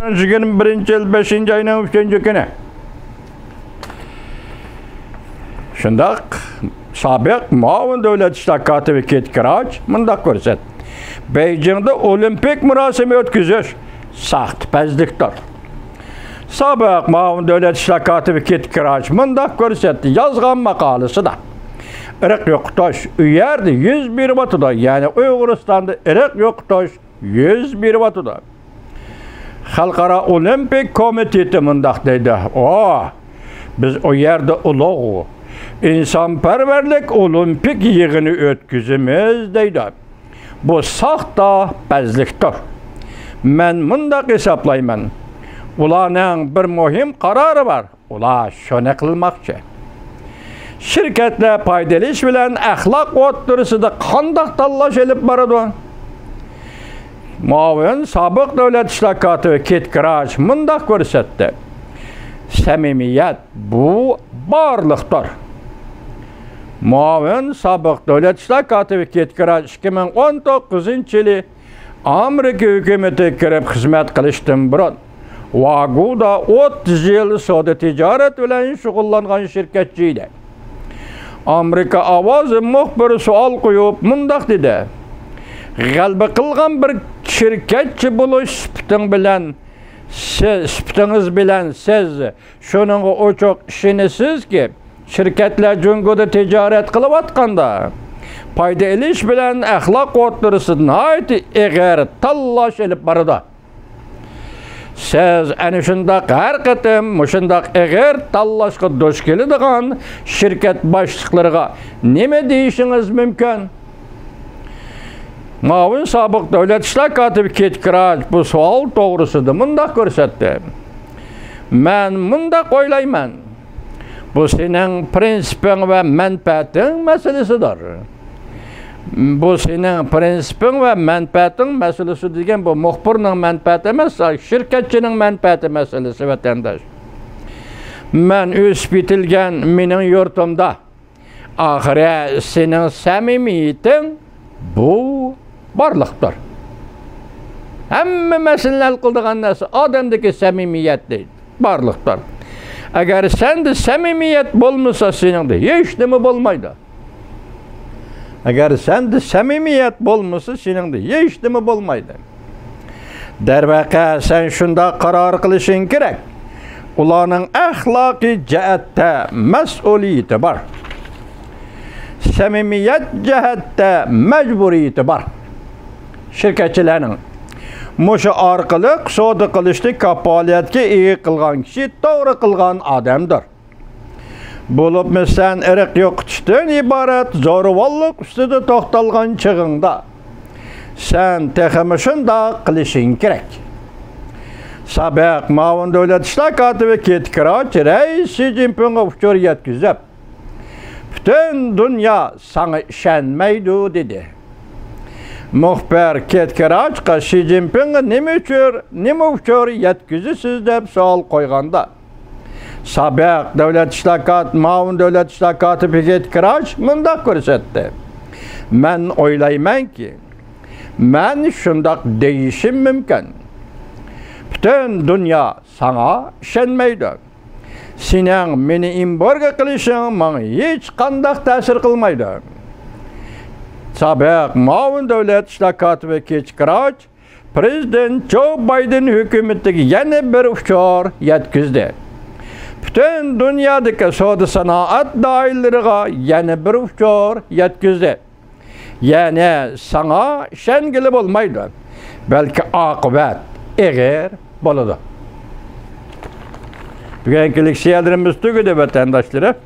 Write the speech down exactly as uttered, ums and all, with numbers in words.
يىگىرمە بىرىنچى يىل بەشىنچى ئاينىڭ ئۈچىنچى كۈنى. شۇنداق، سابىق مۇئاۋىن دۆلەت ئىشلار كاتىپى كېت كىراچ مۇنداق كۆرسەتتى: بېيجىڭدا ئولىمپىك مۇراسىمى ئۆتكۈزۈش ساختىپەزلىكتۇر. سابىق مۇئاۋىن دۆلەت ئىشلار كاتىپى كېت كىراچ مۇنداق كۆرسەتتى يازغان ماقالىسىدا: ئىرق يوقىتىش ئۇ يەردە يۈز بېرىۋاتىدۇ، يەنى ئۇيغۇرىستاندا ئىرق يوقىتىش يۈز بېرىۋاتىدۇ. خەلقئارا ئولىمپىك كومىتېتى مۇنداق دەيدۇ: ئو، بىز ئۇ يەردە ئۇلۇغ ئىنسانپەرۋەرلىك ئولىمپىك يىغىنى ئۆتكۈزىمىز دەيدۇ. بۇ ساختىپەزلىكتۇر. مەن مۇنداق ھېسابلايمەن، ئۇلارنىڭ بىر مۇھىم قارارى بار. ئۇلار شۇنى قىلماقچى. شىركەتلەر پايدا ئېلىش بىلەن ئەخلاق ئوتتۇرىسىدا قانداق تاللاش ئېلىپ بارىدۇ؟ مۇئاۋىن سابىق دۆلەت ئىشلار كاتىپى كېت كىراچ مۇنداق كۆرسەتتى: سەمىمىيەت، بۇ بارلىقتۇر. مۇئاۋىن سابىق دۆلەت ئىشلار كاتىپى كېت كىراچ ئىككى مىڭ ئون توققۇزىنچى يىلى ئامېرىكا ھۆكۈمىتىگە كىرىپ خىزمەت قىلىشتىن بۇرۇن، ۋاگۇدا ئوتتۇز يىل سودا تىجارەت بىلەن شۇغۇللانغان شىركەتچى ئىدى. ئامېرىكا ئاۋازى مۇخبىرى سوئال قويۇپ مۇنداق دېدى: غەلىبە قىلغان بىر شىركەتچى بولۇش سۈپىتىڭ بىلەن سىز، سۈپىتىڭىز بىلەن سىز شۇنىڭغا ئوچۇق ئىشىنىسىزكى، شىركەتلەر جۇڭگودا تىجارەت قىلىۋاتقاندا، پايدا ئېلىش بىلەن ئەخلاق ئوتتۇرىسىدا ناھايىتى ئېغىر تاللاش ئېلىپ بارىدۇ. سىز ئەنە شۇنداق ھەر قېتىم مۇشۇنداق ئېغىر تاللاشقا دۇچ كېلىدىغان شىركەت باشلىقلىرىغا نېمە دېيىشىڭىز مۇمكىن؟ مۇئاۋىن سابىق دۆلەت ئىشلار كاتىپى كېت كىراچ بۇ سوئال توغرىسىدا مۇنداق كۆرسەتتى: مەن مۇنداق ئويلايمەن، بۇ سېنىڭ پىرىنسىپىڭ ۋە مەنپەئەتىڭ مەسىلىسىدۇر. بۇ سېنىڭ پىرىنسىپىڭ ۋە مەنپەئەتىڭ مەسىلىسى دېگەن بۇ مۇخبىرنىڭ مەنپەئەتى ئەمەس، شىركەتچىنىڭ مەنپەئەتى مەسىلىسى، ۋەتەنداش. مەن ئۆسۈپ يېتىلگەن مېنىڭ يۇرتۇمدا، ئاخىرى سېنىڭ سەمىمىيىتىڭ بۇ بارلىقتۇر. ھەممە مەسىلىنى ھەل قىلىدىغان نەرسە ئادەمدىكى سەمىمىيەت دەيدۇ. بارلىقتۇر. ئەگەر سەندە سەمىمىيەت بولمىسا، سېنىڭدە ھېچنېمە بولمايدۇ. ئەگەر سەندە سەمىمىيەت بولمىسا، سېنىڭدە ھېچنېمە بولمايدۇ. دەرۋەقە، سەن شۇنداق قارار قىلىشىڭ كېرەك. ئۇلارنىڭ ئەخلاقىي جەھەتتە مەسئۇلىيىتى بار. سەمىمىيەت جەھەتتە مەجبۇرىيىتى بار. شىركەتچىلەرنىڭ مۇشۇ ئارقىلىق سودا قىلىشنى كاپالەتكە ئىگە قىلغان كىشى توغرا قىلغان ئادەمدۇر. بولۇپمۇ سەن ئىرق يوقىتىشتىن ئىبارەت زورىۋاللىق ئۈستىدە توختالغان چېغىڭدا، سەن تېخىمۇ شۇنداق قىلىشىڭ كېرەك. سابىق مۇئاۋىن دۆلەت ئىشلار كاتىپى كېت كىراچ رەئىس شى جىنپىڭغا ئۇچۇر يەتكۈزۈپ، پۈتۈن دۇنيا ساڭا ئىشەنمەيدۇ، دېدى. مۇخبىر كېت كىراچقا شى جىنپىڭغا نېمە ئۇچۇر، نېمە ئۇچۇر يەتكۈزىسىز دەپ سوئال قويغاندا، سابىق دۆلەت ئىشلار كات-، مۇئاۋىن دۆلەت ئىشلار كاتىپى كېت كىراچ مۇنداق كۆرسەتتى: مەن ئويلايمەنكى، مەن شۇنداق دېيىشىم مۇمكىن. پۈتۈن دۇنيا ساڭا ئىشەنمەيدۇ. سېنىڭ مېنى ئېمبارگو قىلىشىڭ ماڭا ھېچقانداق تەسىر قىلمايدۇ. سابىق مۇئاۋىن دۆلەت ئىشلار كاتىپى كېت كىراچ پىرېزىدېنت جو بايدېن ھۆكۈمىتىگە يەنە بىر ئۇچۇر يەتكۈزدى. پۈتۈن دۇنيادىكى سودا سانائەت دائىرىلىرىغا يەنە بىر ئۇچۇر يەتكۈزدى. يەنى ساڭا ئىشەنگىلى بولمايدۇ، بەلكى ئاقىۋەت ئېغىر بولىدۇ. بۈگۈنكى لېكسىيەلىرىمىز تۈگىدى، ۋەتەنداشلىرىم.